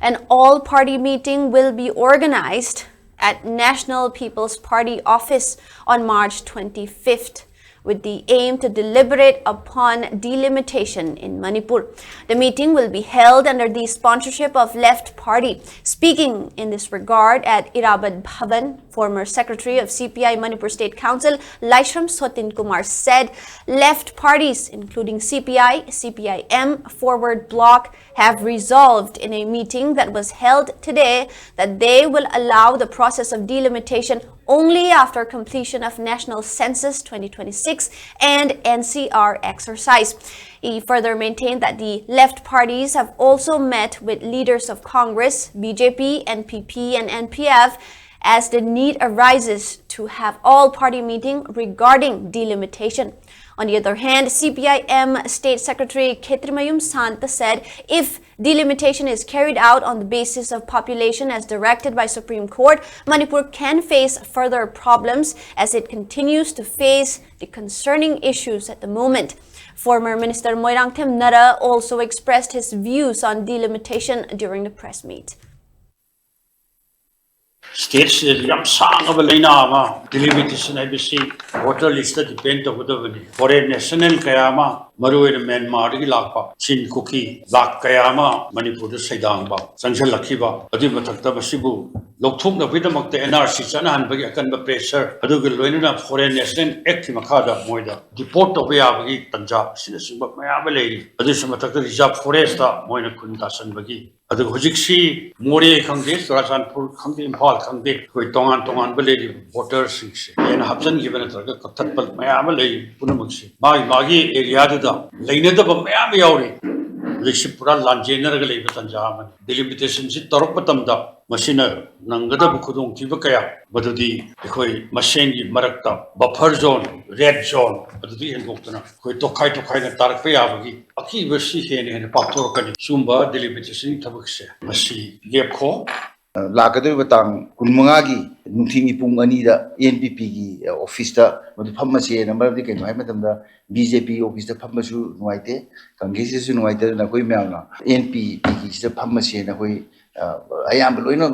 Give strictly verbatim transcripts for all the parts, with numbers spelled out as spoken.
An all-party meeting will be organized at National People's Party office on March twenty-fifth, with the aim to deliberate upon delimitation in Manipur. The meeting will be held under the sponsorship of Left Party. Speaking in this regard at Irrabat Bhavan, former secretary of C P I Manipur State Council, Laishram Sotin Kumar, said left parties, including C P I, C P I M, Forward Bloc, have resolved in a meeting that was held today that they will allow the process of delimitation only after completion of National Census twenty twenty-six and N C R exercise. He further maintained that the left parties have also met with leaders of Congress, B J P, N P P, and N P F as the need arises to have all-party meeting regarding delimitation. On the other hand, C P I M State Secretary Khetrimayum Santa said if delimitation is carried out on the basis of population as directed by Supreme Court, Manipur can face further problems as it continues to face the concerning issues at the moment. Former Minister Moirangthem Nara also expressed his views on delimitation during the press meet. State ꯁꯤꯗ ꯌꯥꯝ ꯁꯥꯡꯉꯕ ꯂꯩꯅꯥ ꯑꯃ, delimitation ꯍꯥꯏꯕꯁꯤ voter list depend ꯇꯧꯒꯗꯕꯅꯤ꯫ Foreign national ꯀꯌꯥ ꯑꯃ, ꯃꯔꯨꯑꯣꯏꯅ ꯃ꯭ꯌꯥꯟꯃꯥꯔꯗꯒꯤ ꯂꯥꯛꯄ ꯆꯤꯟ ꯀꯨꯀꯤ ꯂꯥꯛ ꯀꯌꯥ ꯑꯃ ꯃꯅꯤꯄꯨꯔꯗ ꯁꯩꯗꯥꯡꯕ ꯆꯪꯁꯤꯜꯂꯛꯈꯤꯕ, ꯑꯗꯨꯒꯤ ꯃꯊꯛꯇ ꯃꯁꯤꯕꯨ ꯂꯧꯊꯣꯛꯅꯕꯒꯤꯗꯃꯛꯇ ꯑꯦꯟ ꯑꯥꯔ ꯁꯤ ꯆꯠꯅꯍꯟꯕꯒꯤ ꯑꯀꯟꯕ ꯄ꯭ꯔꯦꯁꯔ, ꯑꯗꯨꯒ ꯂꯣꯏꯅꯅ ꯐꯣꯔꯦꯟ ꯅꯦꯁꯅꯦꯜ ꯑꯦꯛꯀꯤ ꯃꯈꯥꯗ ꯃꯣꯏꯗ ꯗꯤꯄꯣꯔꯠ ꯇꯧꯕ ꯌꯥꯕꯒꯤ ꯇꯥꯟꯖꯥ ꯑꯁꯤꯅꯆꯤꯡꯕ ꯃꯌꯥꯝ ꯑꯃ ꯂꯩꯔꯤ꯫ ꯑꯗꯨꯒꯤꯁꯨ ꯃꯊꯛꯇ ꯔꯤꯖꯥꯔꯚ ꯐꯣꯔꯦꯁꯇ ꯃꯣꯏꯅ ꯈꯨꯟ ꯇꯥꯁꯟꯕꯒꯤ, ꯑꯗꯨꯒ ꯍꯧꯖꯤꯛꯁꯤ ꯃꯣꯔꯦ ꯈꯪꯗꯦ, ꯆꯨꯔꯥꯆꯥꯟꯄꯨꯔ ꯈꯪꯗꯦ, ꯏꯝꯐꯥꯜ ꯈꯪꯗꯦ, ꯑꯩꯈꯣꯏ ꯇꯣꯉꯥꯟ ꯇꯣꯉꯥꯟꯕ ꯂꯩꯔꯤꯕ ꯚꯣꯇꯔꯁꯤꯡꯁꯦ ꯍꯦꯟꯅ ꯍꯥꯞꯆꯤꯟꯈꯤꯕ ꯅꯠꯇ꯭ꯔꯒ ꯀꯛꯊꯠꯄ ꯃꯌꯥꯝ ꯑꯃ ꯂꯩ꯫ ꯄꯨꯝꯅꯃꯛꯁꯦ ꯃꯥꯒꯤ ꯃꯥꯒꯤ ꯑꯦꯔꯤꯌꯥꯗꯨꯗ ꯂꯩꯅꯗꯕ ꯃꯌꯥꯝ ꯑꯃ ꯌꯥꯎꯔꯤ꯫ ꯍꯧꯖꯤꯛꯁꯤ ꯄꯨꯔꯥ ꯂꯥꯟꯖꯦꯟꯅꯔꯒ ꯂꯩꯕ ꯇꯥꯟꯖꯥ ꯑꯃꯅꯤ꯫ ꯗꯤꯂꯤꯃꯤꯇꯦꯁꯟꯁꯤ ꯇꯧꯔꯛꯄ ꯃꯇꯝꯗ ꯃꯁꯤꯅ ꯅꯪꯒꯗꯕ ꯈꯨꯗꯣꯡꯊꯤꯕ ꯀꯌꯥ ꯃꯗꯨꯗꯤ ꯑꯩꯈꯣꯏ ꯃꯁꯦꯟꯒꯤ ꯃꯔꯛꯇ ꯕꯐꯔ ꯖꯣꯟ, ꯔꯦꯗ ꯖꯣꯟ ꯑꯗꯨꯗꯒꯤ ꯍꯦꯟꯗꯣꯛꯇꯅ ꯑꯩꯈꯣꯏ ꯇꯣꯈꯥꯏ ꯇꯣꯈꯥꯏꯅ ꯇꯥꯔꯛꯄ ꯌꯥꯕꯒꯤ ꯑꯀꯤꯕꯁꯤ ꯍꯦꯟꯅ ꯍꯦꯟꯅ ꯄꯥꯛꯊꯣꯔꯛꯀꯅꯤ꯫ ꯁꯤꯒꯨꯝꯕ ꯗꯤꯂꯤꯃꯤꯇꯦꯁꯟꯒꯤ ꯊꯕꯛꯁꯦ ꯃꯁꯤ ꯂꯦꯞꯈꯣ꯫ ꯂꯥꯛꯀꯗꯧꯔꯤꯕ ꯇꯥꯡ ꯀꯨꯟꯃꯉꯥꯒꯤ ꯅꯨꯡꯊꯤꯜꯒꯤ ꯄꯨꯡ ꯑꯅꯤꯗ ꯑꯦꯟ ꯄꯤ ꯄꯤꯒꯤ ꯑꯣꯐꯤꯁꯇ ꯃꯗꯨ ꯐꯝꯃꯁꯦꯅ꯫ ꯃꯔꯝꯗꯤ ꯀꯩꯅꯣ ꯍꯥꯏꯕ ꯃꯇꯝꯗ, ꯕꯤ ꯖꯦ ꯄꯤ ꯑꯣꯐꯤꯁꯇ ꯐꯝꯕꯁꯨ ꯅꯨꯡꯉꯥꯏꯇꯦ, ꯀꯪꯒ꯭ꯔꯦꯁꯁꯤꯁꯨ ꯅꯨꯡꯉꯥꯏꯇꯦ꯫ ꯑꯗꯨꯅ ꯑꯩꯈꯣꯏ ꯃꯌꯥꯝꯅ ꯑꯦꯟ ꯄꯤ ꯄꯤꯒꯤꯁꯤꯗ ꯐꯝꯃꯁꯦꯅ ꯑꯩꯈꯣꯏ ꯑꯌꯥꯝꯕ ꯂꯣꯏꯅ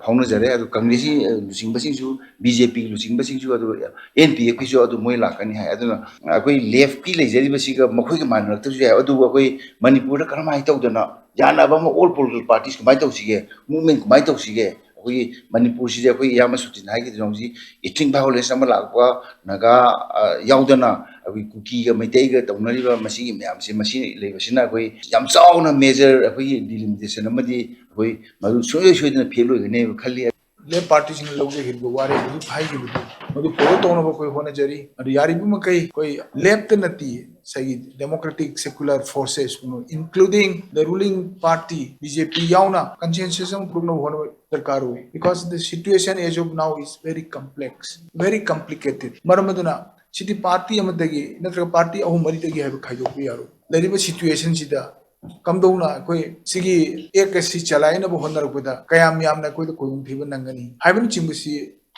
ꯐꯥꯎꯅꯖꯔꯦ꯫ ꯑꯗꯨ ꯀꯪꯒ꯭ꯔꯦꯁꯀꯤ ꯂꯨꯆꯤꯡꯕꯁꯤꯡꯁꯨ, ꯕꯤ ꯖꯦ ꯄꯤꯒꯤ ꯂꯨꯆꯤꯡꯕꯁꯤꯡꯁꯨ, ꯑꯗꯨ ꯑꯦꯟ ꯄꯤ ꯑꯦꯐꯀꯤꯁꯨ ꯑꯗꯨ ꯃꯣꯏ ꯂꯥꯛꯀꯅꯤ ꯍꯥꯏ꯫ ꯑꯗꯨꯅ ꯑꯩꯈꯣꯏ ꯂꯦꯐꯀꯤ ꯂꯩꯖꯔꯤꯕꯁꯤꯒ ꯃꯈꯣꯏꯒ ꯃꯥꯟꯅꯔꯛꯇꯕꯁꯨ ꯌꯥꯏ, ꯑꯗꯨꯕꯨ ꯑꯩꯈꯣꯏ ꯃꯅꯤꯄꯨꯔꯗ ꯀꯔꯝꯍꯥꯏꯅ ꯇꯧꯗꯅ ꯌꯥꯅꯕ ꯑꯃ, all political parties ꯀꯃꯥꯏꯅ ꯇꯧꯁꯤꯒꯦ, movement ꯀꯃꯥꯏꯅ ꯇꯧꯁꯤꯒꯦ? ꯑꯩꯈꯣꯏꯒꯤ ꯃꯅꯤꯄꯨꯔꯁꯤꯗ ꯑꯩꯈꯣꯏ ꯏꯌꯥꯝꯕ ꯁꯨꯇꯤꯟ ꯍꯥꯏꯈꯤꯗꯨꯅ ꯍꯧꯖꯤꯛ ethnic violence ꯑꯃ ꯂꯥꯛꯄ, ꯅꯥꯒꯥ, ꯑ, ꯌꯥꯎꯗꯅ ꯑꯩꯈꯣꯏ ꯀꯨꯀꯤꯒ ꯃꯩꯇꯩꯒ ꯇꯧꯅꯔꯤꯕ ꯃꯁꯤꯒꯤ ꯃꯌꯥꯝꯁꯦ, ꯃꯁꯤ ꯂꯩꯕꯁꯤꯅ ꯑꯩꯈꯣꯏ ꯌꯥꯝ ꯆꯥꯎꯅ major ꯑꯩꯈꯣꯏꯒꯤ delimitation ꯑꯃꯗꯤ ꯑꯩꯈꯣꯏ ꯃꯗꯨ ꯁꯨꯡꯁꯣꯏ ꯁꯣꯏꯗꯅ fail ꯑꯣꯏꯒꯅꯦꯕ ꯈꯜꯂꯤ꯫ ꯂꯦꯐ ꯄꯥꯔꯇꯤꯁꯤꯡꯅ ꯂꯧꯖꯈꯤꯕ ꯋꯥꯔꯦꯞ ꯍꯧꯖꯤꯛ ꯍꯥꯏꯈꯤꯕꯗꯨ ꯃꯗꯨ follow ꯇꯧꯅꯕ ꯑꯩꯈꯣꯏ ꯍꯣꯠꯅꯖꯔꯤ꯫ ꯑꯗꯨ ꯌꯥꯔꯤꯕ ꯃꯈꯩ ꯑꯩꯈꯣꯏ ꯂꯦꯐꯇ ꯅꯠꯇꯦ, ꯉꯁꯥꯏꯒꯤ democratic secular forces, including the ruling party B J P ꯌꯥꯎꯅ consensus ꯑꯃ ꯄꯨꯔꯛꯅꯕ ꯍꯣꯠꯅꯕ ꯗꯔꯀꯥꯔ ꯑꯣꯏ꯫ Because the situation as of now is very complex, very complicated. ꯃꯔꯝ ꯑꯗꯨꯅ ꯁꯤꯗꯤ ꯄꯥꯔꯇꯤ ꯑꯃꯗꯒꯤ ꯅꯠꯇ꯭ꯔꯒ ꯄꯥꯔꯇꯤ ꯑꯍꯨꯝ ꯃꯔꯤꯗꯒꯤ ꯍꯥꯏꯕ ꯈꯥꯏꯗꯣꯛꯄ ꯌꯥꯔꯣꯏ꯫ ꯂꯩꯔꯤꯕ situationꯁꯤꯗ ꯀꯝꯗꯧꯅ ꯑꯩꯈꯣꯏ ꯁꯤꯒꯤ act ꯑꯁꯤ ꯆꯂꯥꯏꯅꯕ ꯍꯣꯠꯅꯔꯛꯄꯗ ꯀꯌꯥꯝ ꯌꯥꯝꯅ ꯑꯩꯈꯣꯏꯗ ꯈꯨꯗꯣꯡꯊꯤꯕ ꯅꯪꯒꯅꯤ ꯍꯥꯏꯕꯅꯆꯤꯡꯕꯁꯤ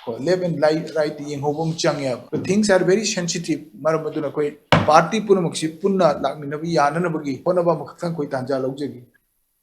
ꯀꯣ, left and right, right ꯌꯦꯡꯍꯧꯕ ꯑꯃ ꯆꯪꯉꯦꯕ꯫ But things are very sensitive꯫ ꯃꯔꯝ ꯑꯗꯨꯅ ꯑꯩꯈꯣꯏ ꯄꯥꯔꯇꯤ ꯄꯨꯝꯅꯃꯛꯁꯤ ꯄꯨꯟꯅ ꯂꯥꯛꯃꯤꯟꯅꯕ ꯌꯥꯅꯅꯕꯒꯤ ꯍꯣꯠꯅꯕ ꯑꯃꯈꯛꯇꯪ ꯑꯩꯈꯣꯏ ꯇꯥꯟꯖꯥ ꯂꯧꯖꯒꯦ꯫